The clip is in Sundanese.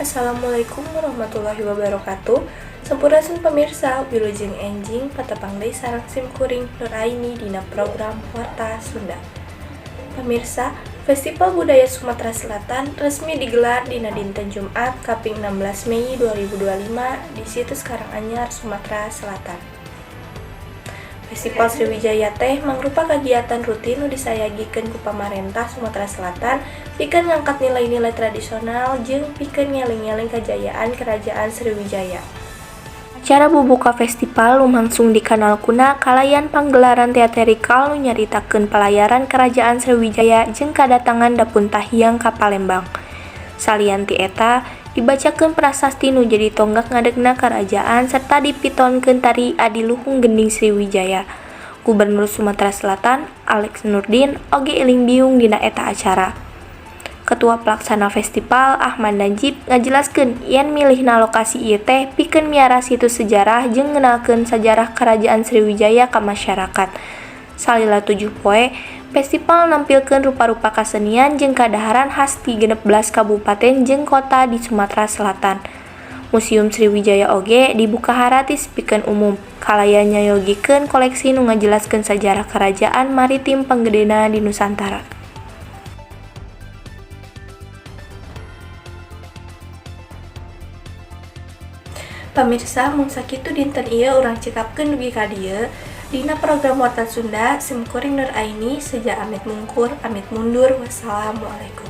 Assalamualaikum warahmatullahi wabarakatuh. Sampurasun pemirsa, wilujeng enjing patepang deui sareng sim kuring Nur Aini dina program Warta Sunda. Pemirsa, Festival Budaya Sumatera Selatan resmi digelar dina dinten Jumat kaping 16 Mei 2025 di situs Karanganyar, Sumatera Selatan. Festival Sriwijaya teh mangrupa kagiatan rutin nu disayagikeun ku pamarentah Sumatera Selatan pikeun ngangkat nilai-nilai tradisional jeung pikeun ngeling-eling kajayaan Kerajaan Sriwijaya. Acara bubuka festival lumangsung di Kanal Kuna kalayan panggelaran teaterikal nu nyaritakeun pelayaran Kerajaan Sriwijaya jeung kadatangan Dapunta Hyang ka Palembang. Salian ti eta, dibacakeun prasasti nu jadi tonggak ngadegna karajaan serta dipitonkeun tari Adiluhung Gending Sriwijaya. Gubernur Sumatera Selatan, Alex Noerdin, oge iling biung dina eta acara. Ketua Pelaksana Festival, Ahmad Najib, ngajelaskeun yen milihna lokasi ieu teh pikeun miara situs sejarah jeung ngenalkeun sajarah Kerajaan Sriwijaya ka masyarakat. Salila 7 poe, festival nampilkeun rupa-rupa kasenian jeung kadaharan khas ti 16 kabupaten jeung kota di Sumatera Selatan. Museum Sriwijaya oge dibuka haratis pikeun umum, kalayan nyayogikeun koleksi nu ngajelaskeun sajarah karajaan maritim panggedena di Nusantara. Pamirsa, mung sakitu dinten ieu urang cekapkeun dugi ka dieu. Dina program Warta Sunda, sim kuring Nur Aini, seja amit mungkur, amit mundur. Wassalamualaikum.